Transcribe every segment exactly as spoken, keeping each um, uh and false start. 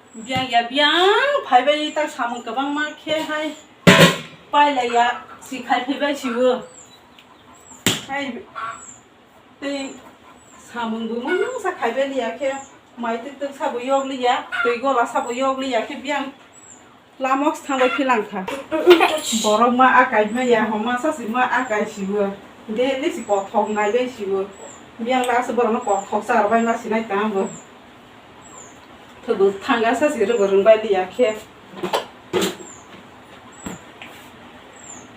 Biyang ya biyang phaibai tak samung kwbangma khe hai pailaiya si khai phaibai sibo. Hai tei samung bo mungsa khaibai liya khe mai twk twk sabo yok liya tei gola sabo yok liya khe biyang lamok thangbai philang kha. Borok ma akai maya homa sa si ma akai sibo. Daily si kothok naibai sibo. Biyang last borok no kothok sa rwbai ma sinai tang bo. Thubu thanga sa si rwbo rwngbai liya khe.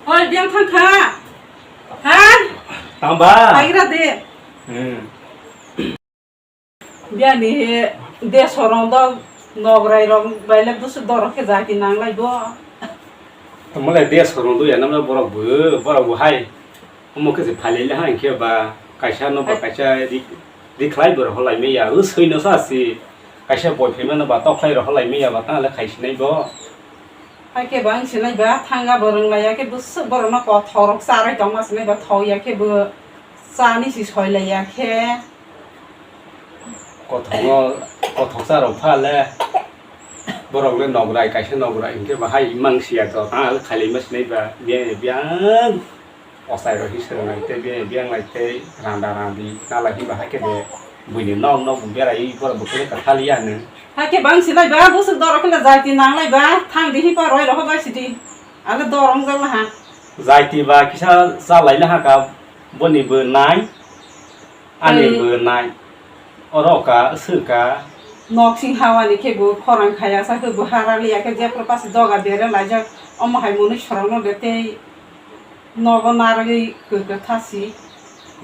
Oi, biyang thang kha. Ha? Tang ba? Paigra de. Hmm. Biyang ni he de sorong do nograi rok bai le busu dorok khe jati nang lai bo. Tamo le de sorong do ya nam borok bo, borok bo hai. Omo khe se phailai le ha, hinkhe ba kaisa no ba kaisa ri-, rikhlai bo rw lai maya, o soi no sa si kaisa boi phaima no ba tokhlai rw lai maya ba, tang le khai sinai bo. Hai khe ba ang sinai ba, thanga bo rwng lai ya khe bwswk borok no kothok rok charai tong ma sinai ba, thok ya khe bo chani si soi lai ya khe. Kothok no, kothok cha rok pha le borok le nograi, kaisa nograi hinkhe ba hai mang si ya to, tang le khai lai ma sinai ba, biyang biyang. Ochai rok hi swrwng lai tei biyang lai tei randa randi na lai hinba hai khe de buini nok nok bo berai borok bo khe kathal ya nw. Hai khe bang sinai ba busuk dorok khe jati nang lai ba thang di hi pa roi rok bai sidi. Ale dorong jang ha. Jati ba kisa cha lai na ha ka boni bo nai. Ani bo nai. Oro ka, sw ka. Nok sing hawani khe bo khorang khaya sa khe bo hara liya khe jepra pas doga bere laijak. Omo hai mwnwi sorong no de tei nogo narwgwi kwkha si.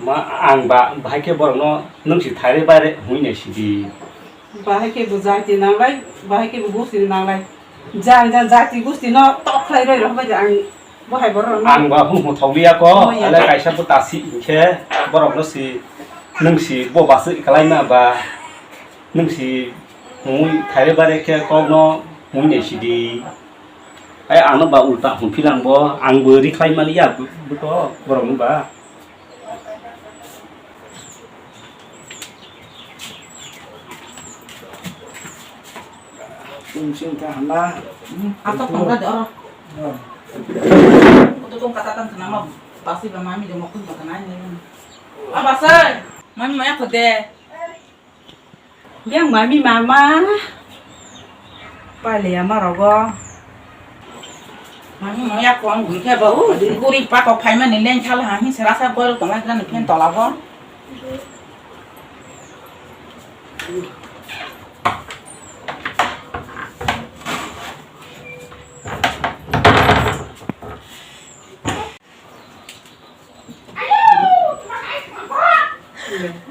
Ma, ang ba, bahai khe borok no nwng si thaire baire hwnwi nai sidi. Bahai khe bo jati nanglai, bahai khe bo gusti nanglai. Jang jang jati gusti no tok khlai roi rok bai ang. Bo hai borok rok no. Ang ba hung hung thok liya ko, oh, ya. Ale kaisa bo tasi hinkhe borok no si nwng si bo basi kalai ma ba nwng si hung thaire bare khe kok no hung ne sidi. Ai ano ba ulta hung philang bo ang bo ri khlai mani ya bo to borok no ba. Tum sing ka hana. Ato kongra de oro. Ato tong kata tan kana ma basi ba mami de mokun ba kana ni. Aba sai mami maya ko de. Yang mami mama. Pale ama rogo. Mami maya ko ang guri khe ba u guri pa ko phai mani leng thala ha hi sera sa gol ko ma gran phen tola go.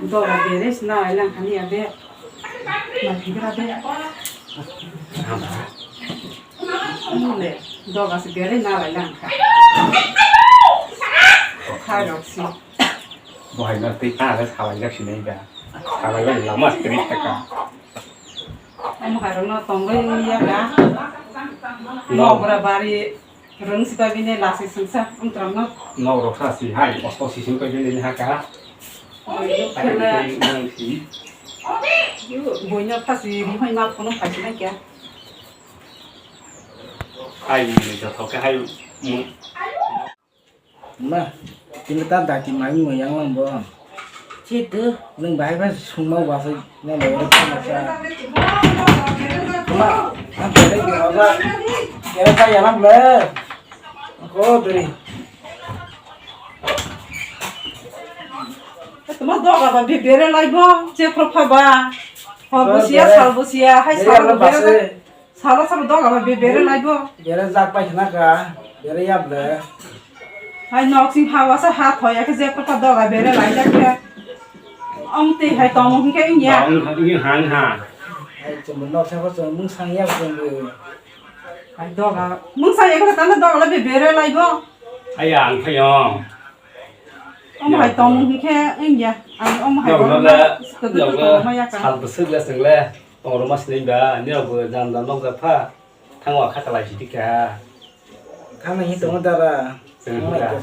Doga bere sina lai lang kani ya de. Ma bibra de. Mule doga se bere na lai lang kha. Kha rok si. Bo hai na tei ta ga salai jak sinai ba. Salai ba lama se tei ta ka. Omo hai rok no tongwi ya ga. No. Nokra bari rwng si ba bini lasi singsa wngtram no. Nok rok sa si hai osto si sing ko bini ha ka. Hai tei nang si. Boino phasi ri hoi ma phone phasi na kya. Hai ni joto ke hai mu. Ma, tini ta dati mai mo yang lang bo. Chitu. Nang bai ba sungma wa sa na lo ri ma sa. Ma, ang bai ri ba. Kira ta ya lang le. Ko dri. Tuma doga ba bi bere lai bo, che pro pha ba. Hor bo siya, sal bo siya, hai sal bo bere. Salo salo doga ba be bere lai bo. Bere jak pai khna ka. Bere yab le. Hai nok sing hawa sa ha thoya khe je kota doga bere lai jak khe. Om te hai tong hing khe ing ya. Tong hing hang ha. Hai chum nok sa ko chum mung sang ya chum. Hai doga. Mung sang ya khe tang doga la be bere lai bo. Hai ang phai om. Om hai tong hing khe ing ya. Ang om hai bo. Nok la. Nok la. Sal besuk la sing le. Tongro ma sinai ba, nirok bo jam jam nokjak pha, thango kha kalai sidi kha. Thangna hi tongo dara. Chwng hiba,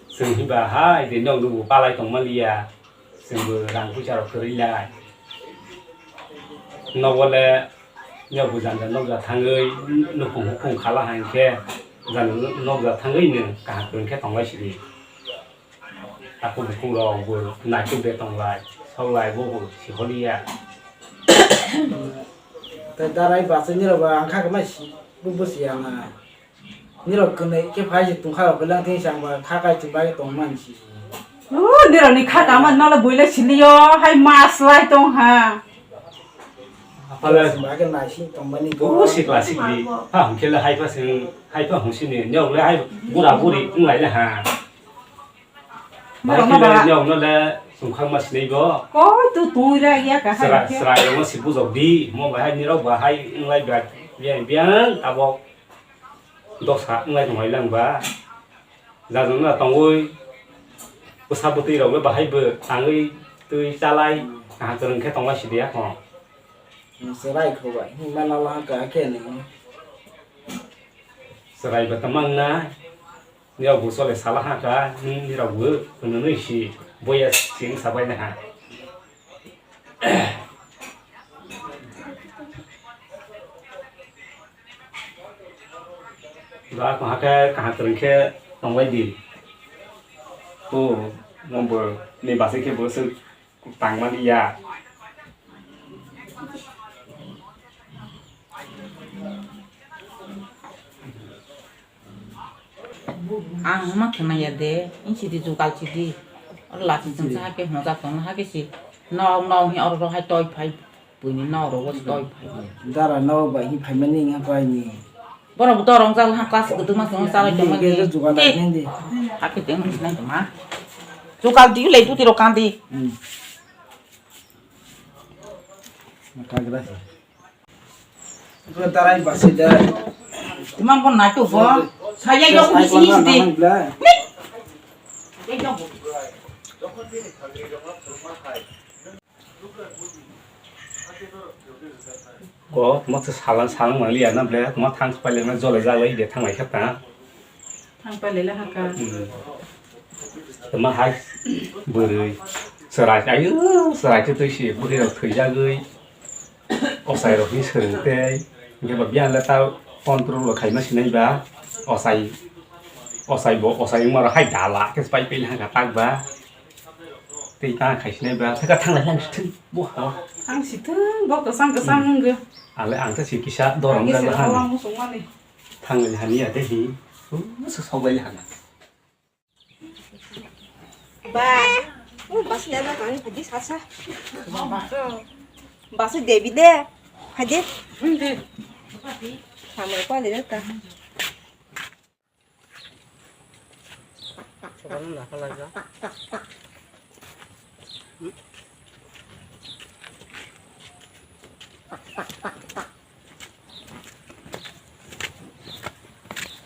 chwng hiba hai de nok nugo palai tongma liya. Chwngbo rang puisa rok kwrwi lai. Nogo le Nokbo janja nokja thangwi nukhung hukhung khala hai khe janja nokja thangwi no kaham kwrwng khe tonglai sidi. Takhuk bukhuk rok bo naituk de tonglai, soklai bo bo siholiya. Tei darai bachai nirok ba ang kha khe mai si, bo bo si ya na. Nirok kwnwi khe phai se tongkha rok, belai thengsa ang ba kha kai chwng bai tong man si. O, nirok ni kha kama nala buila siliyo, hai mas lai tong ha. Apale. Ba khe nai si tong mani. O, sikla sikli. Ha, hum khe le hai pa sing, hai pa hum sini. Nyok le hai bura buri wng lai le ha. Norok ma ba. Nyok no le sungkhang ma sinai bo. Koi tu tui ra ya ka hai. Sra, sra yo ma si bujok di. Mo ba hai nirok ba hai wng lai ba. Biang, biang, tabok. Dosa wng lai tong hai lang ba. Jajwk no tongwi bwsa bwtwi rok le bahai bo tangwi twi chalai kaham kwrwng khe tong lai sidi ya kho. Chwrai kho bai, hwnba na la ka khe ni. Chwrai bo tamang na, nirok bo chole sala ha ka, nirok bo hwnwi si boya sing sabai na ha. Ba ko hake kaham kwrwng khe tongbai di. O, mo bo ni basi khe bo se tangmani ya. Ang ma khna ya de, in sidi jugal sidi. Oro lachi chwngsa hake hwnjak tongna hake si. Nok nok hi oro rohai toi phai. Buini nok rogo toi phai. Dara nok bai hi phaimani wngkha ko aini. Borok bo dorong jak ha class kwtwma chwngno chalai tongmani. Jugal nai di. Hake teng nai tongma. Jugal di le duti rok kandi. Hmm. Kagra. Bro, tarai basi da. Imam pon nacho bo. Saya yo ko sini sini. Ko, mo se salang salang mali ya na ble, mo thang pai le na jole jale ide thang lai kha ta. Thang pai le la ha ka. Hmm. Tama hai bwrwi chwrai, ayu, chwrai khe twi si bwrwi rok thwijagwi, osai rok ni swrwng tei, hwnkhe ba biyang le ta control rok khaima sinai ba, osai, osai bo, osai wngma rok hai dala khe pai pai le hangkha tak ba, tei ta khai sinai ba, thaka thang lai lang si thung bo ha. Ang si thung bo kwchang kwchang wngkha. Ale ang ta si kisa dorong jak la ha. Thang lai hani ya tei hi, uh, sok sok lai ha na. Ba, o bus le ba kani phadi sasa. Bus debi de, phadi. Samai pa le ta.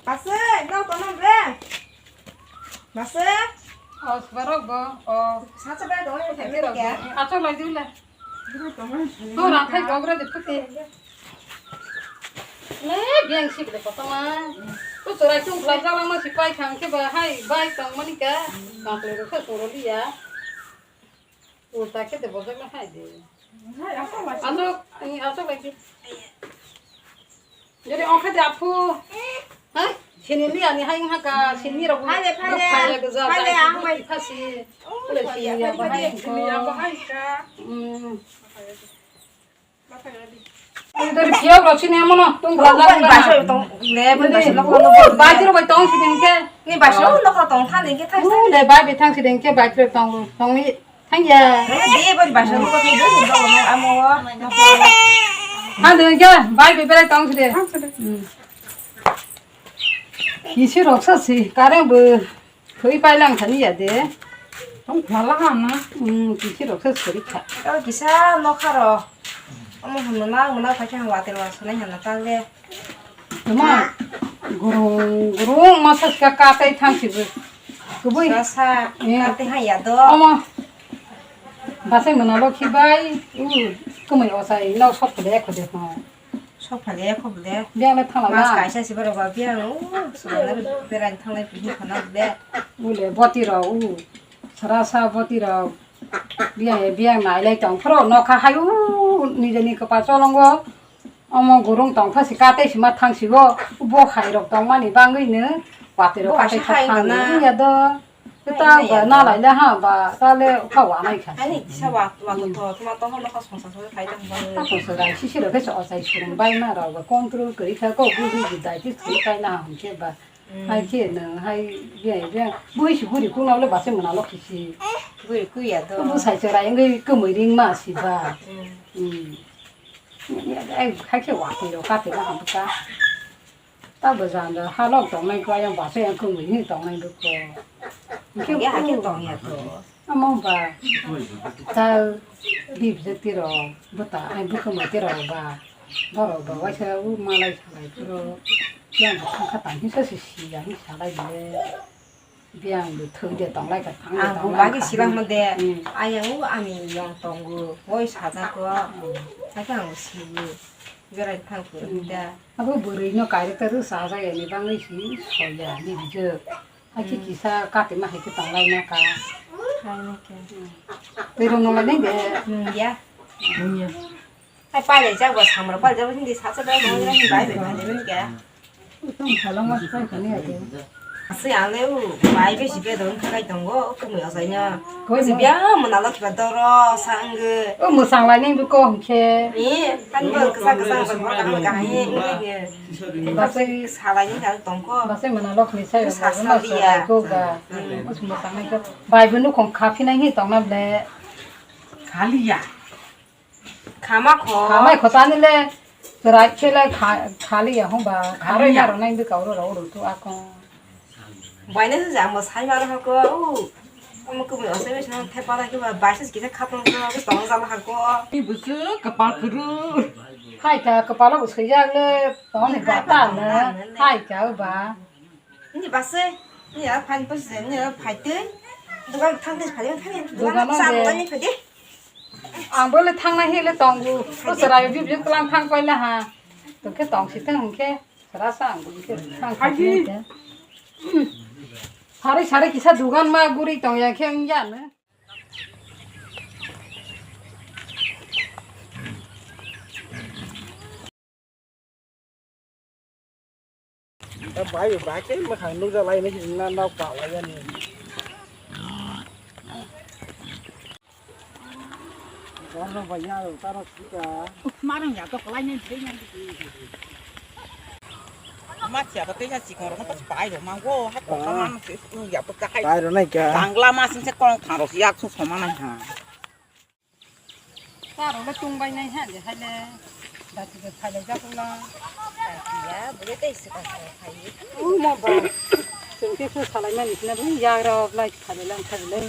Bus, nang tongo bre. Bus. O, subarok bo. O. Sacha bai dong, thai bai rok. Achok lai diu le. To rathai bogra de puti. Le, biang sik de kotoma. To chwrai chung khlai jala ma si pai khang khe ba hai bai tong mani ka. Bakle ro khe choro liya. Ulta khe de bojak na hai de. Asok, asok lagi. Jadi ongkha de aphu. Ha? Sini li ani hai ha ka sini ro. Phale, phale. Phale ke ja. Phale, ang bai. Phasi. Ule sini ya ba hai. Sini ya ba hai ka. Hmm. Dari phiya rok sini amo no. Tung bajak na. Bai tiro bai tong sini ke. Ni bai so no ko tong than ni ke thai. Le bai bai thang sini ke bai tiro tong tong ni. Thang ya. Di bari basa ko ko do do mo amo. Ha de ke bai be berai tong de. Kisi roksa si kareng bo thoi pailang thani ya de. Tong phala ha na. Hmm, kisi roksa sori kha. O kisa nokha ro. Amo hunu na muna phai thang water wa sanai hana tang de. Tuma gurung gurung masa ka katai thang si bo. Kubui. Sa sa katai ha ya do. Amo. Basai mwnalo khibai, u, kwmwi osai, nok sok phale ekho de pha. Sok phale ekho phale. Biang le thala mas na. Kaisa si borok ba biang, u, sumana berai thanglai phi khana de. U le boti rok, u, sara sa boti rok. Biang e biang nai lai tong phro, nokha hai, u, nijeni kwpa cholongo. Omo gurung tongkha si katei sima thangsigo, bo hai rok tongmani bangwi no watwi rok Bo katei asha kha hai thang wngkha na. Wngya do. Hai ta wngya ba do. Na lai le ha ba, ta le kha wa nai kha. Ani kisa wa, wa Hmm. to, tuma to hono kha songsa songsa khai tang ba. Ta songsa rai sisi rok khe so ochai surung bai ma rok ba control kri kha ko bu bu bu dai ti thwi kai na ham khe ba. Hmm. Hai khe no hai ya ya bu si guri ku na le ba se mona lo kisi. Guri ku ya do. Bu sai se rai ngi kemui ring ma si ba. Hmm. Hmm. Ai, hai khe watwi rok katwi na hamka. Ta bwsang da halok tongnai ko, ayang basa yang kung ni tongnai ko. Hingke Ya, hake tong ya to. Amo ba. Ta bib je tiro, bota, ai buka ma tiro ba. Boro ba, waisa u malai salai tiro. Yang buka kata hisa si si ya, hisa lai le. Biyang bo thwi de tonglai ka thang de Ang bo tonglai bagi ka. Silang mo de. Hmm. Ayang o ani yong tongo. Oi sajak o. Hmm. Saka ang sibu. Berai thang puri Hmm. da. Abo bwrwi no kairek ta rw sajak ya ni bangwi si soya ni bijak. Hai ki Hmm. kisa kati ma hai ki tonglai na ka. Hai na ke. Hmm. Twi rw nung lai nai de. Hmm, ya. Hmm, ya. Hai pailai jak bo samra pailai jak bo hindi sasa bai bo hindi bai bai bai bai kya. Tong salang mas pai kani ate. Asi ale u bai be si be don khakai tongo kumi osai nya. Koi Asi mo? Bia mona lo kiba doro sang. O musang lai ning ko hingke. Ni kan bo kesa kesa bo bor kan ka hi ni ni. Basi salai ni kan tongko. Basi mona lo khni sai Sa sa ma dia. Ko ga. Hmm. Us musang nai ko. Bai bu nu kong khafi nai hi tong na ble. Khali ya. Khama kho. Khamai kho tani le chwrai khe le kha-, khali ya hwnba. Khali kharwi ya. Naro nai bwkha oro ro oro tu akon. Baina se jamo sai maro hako. U. Omo kumi osai bai sino thepa na kiba baisa kisa khatong ko, kisa tong jalo hako. Ni busu kapal kuru. Hai ka kapalo bo swijak le tong ni bata na. Hai ka ba. Ni base, ni ya phai pas je, ni ya phai tei. Dukan thang tei phai, phai, dukan Dukan sa je. Mo ni phai de. Ang bo le thang na hi le tong bu. Ko sarai bi bi klang thang koi la ha. To ke tong si thang ke. Sara sa ang bo ke thang koi le. Sari sari kisa dukan ma guri tong ya ke ang ya na. Bai bai khe mwkhang nukjak lai nai na nok pa lai ani. Taro bai ya taro sika. Marang ya to kalai nai thei nai. Ma chia ba teisa sikong rok no pas pai rok mango ha ko Ah. Saman ya pa kai. Pai rok nai kya? Bangla ma sing se kong thang rok yak su soma nai ha. Taro le tung bai nai ha de hai le. Dati de phai le jak la. Ya bole teisa ka phai. U mo ba. Sing ke su salai mani sina bu ya ro lai phai le lang phai le.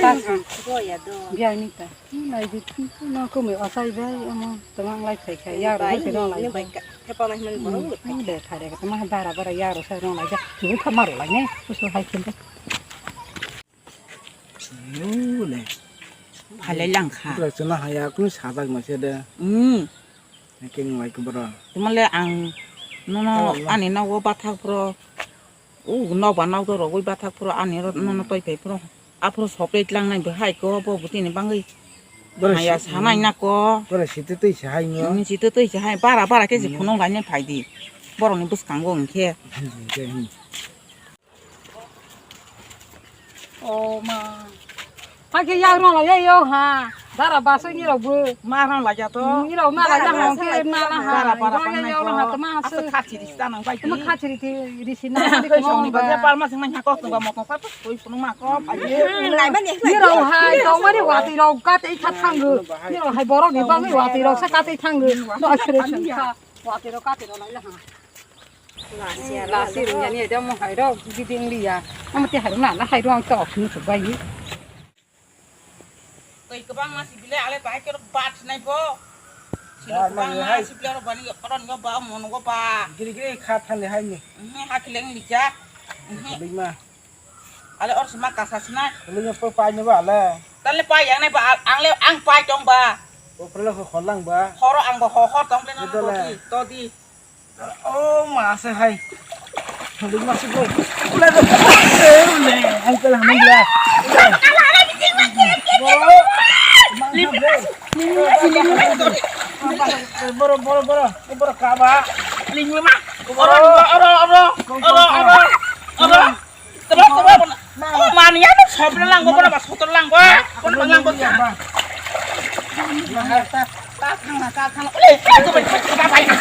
Ta sing. Go ya do. Biya ni ta. Nai di no ko me asai bai amo tamang lai khai khai ya ro se no lai. Ni bai ka. Hepa nai man bono. Ni de khai de tamang bara bara ya ro se no lai ja. Ni kha mar lai ne. Usu hai khin de. Yule. Phalai lang kha. Pura chuna haya kun sajak ma se de. Hmm. King lai ko bro. Tumale ang nono ani nogo bathak pro. U nok ba nok do rogoi bathak phuru ani ro nono toi phai phuru. Aphuru soplai tlang nai bo hai ko bo butini bangwi. Boro Haya si-, sanai na ko. Boro sitwtwi se hai no. Ni sitwtwi se hai bara bara khe si Hmm. Phunuk lai nai phai di. Borok ni bwskango hwnkhe. Hmm, hwnkhe, hmm. O ma. Hakhe yak rong lai yo ha. Dara basai ni rok bo. Ma rong lai ya to. Ni rok na lai na hong ke na na ha. Bara bara rong ya yo ha tama ha. Asa khachi ri sta nang bai. Tama khachi ri ti ri si na ni ko ba. Ba par ma sing na ko ba mo ko pa ko ko ma ko pa. Ni rok ha to ma ri wa ti rok ka te kha thang gu. Ni rok hai borok ni ba mi wa ti rok sa ka te thang gu. No asre sa. Wa ti rok ka te rok lai ha. Lasi rung yani ada mo hai rok biding liya. Amo te hai rok na na hai rok ang tok sini sebai. Tei kwbang ma si bile ale bahai ke bat nai bo. Sini kwbang ma si bile ro bani koron go ba mon go ba. Giri giri kha thang le hai ni. Mhm, ha kileng lija. Mhm. Lima. Ale or sima kasa sina. Lima po pa ni ba ale. Tale pa yang nai ba ang le ang pa chong ba. O pele ho lang ba. Horo ang ba ho ho tong le no. Todi todi. Oh, ma se hai. Thangwi ma se bo. Ula do. Eh, ule. Ai kala hamang la. Boro. Boro, boro, boro. Borok kaba. Lingwi ma. Oro, oro, oro, oro, oro, oro. Tebak, tebak, bono. Mani ano sobre langgo, bono ba sotor langgo. Bono ba langgo. Ta, ta thangna, ta thangna. Ole, ta thangna, ta thangna.